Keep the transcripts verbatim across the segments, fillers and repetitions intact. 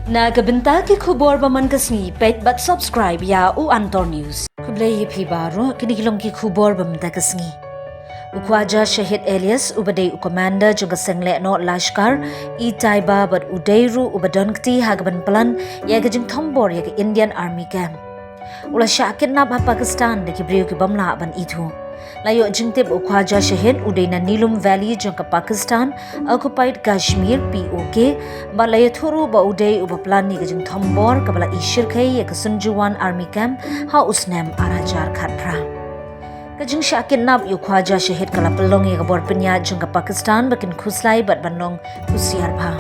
Na ka bynta ki khubor ba man ka sngi, peit bad subscribe ïa U Antor News. Khublei ïa phi baroh, kine ki long ki khubor ba mynta ka sngi. U Khwaja Shahid Elias, uba dei u commander jong ka seng lehnoh Lashkar-e-Taiba bad u dei ruh uba don kti ha kaban plan ïa ka jingthombor ïa ka Indian Army camp, u la shah kidnap ha Pakistan da ki briew ki bym lah ban ithuh. La ïoh jingtip u Khwaja Shahid u dei na Neelum Valley jong ka Pakistan Occupied Kashmir, P O K, bad la ïathuh ruh ba u dei uba plan ïa ka jingthombor kaba la i shyrkhei ïa ka Sunjuwan Army Camp ha u snem ar hajar khatphra. Ka jingshah kidnap ïa u Khwaja Shahid ka la pynlong ïa ka bor pynïaid jong ka Pakistan ba kin khuslai bad ban long husiar bha.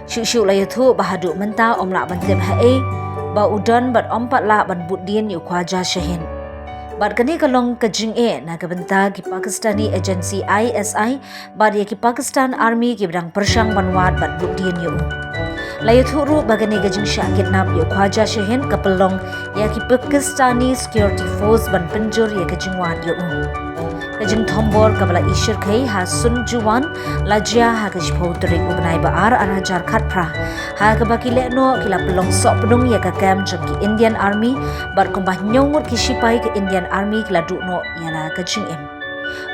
Shuh shuh la ïathuh ba haduh mynta ym lah ban tip haei ba u don bad ym pat lah ban bud dien ïa u Khwaja Shahid. Bad kane ka long ka jingeh na ka bynta ki Pakistani agency I S I bad ïa ki Pakistan Army kiba dang pyrshang ban wad bad bud dien ïa u. La ïathuh ruh ba kane ka jingshah kidnap ïa u Khwaja Shahid ka pynlong ïa ki Pakistani Security Force ban pynjur ïa ka jingwad ïa u. Ka jingthombor kaba la i shyrkhei ha Sunjuwan la jia ha ka shiphew tarik u bnai ba ar, ar hajar khatphra, ha kaba ki lehnoh ki la pynlong sohpdung ïa ka camp jong ki Indian Army bad kumba hynñiew ngut ki shipai ka Indian Army ki la duh noh ïa la ka jingim.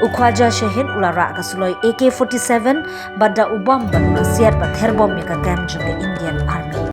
U Khwaja Shahid u la rah ka suloi A K forty-seven bad da u bom bad u la siat bad ther bom ïa ka camp jong ka Indian Army.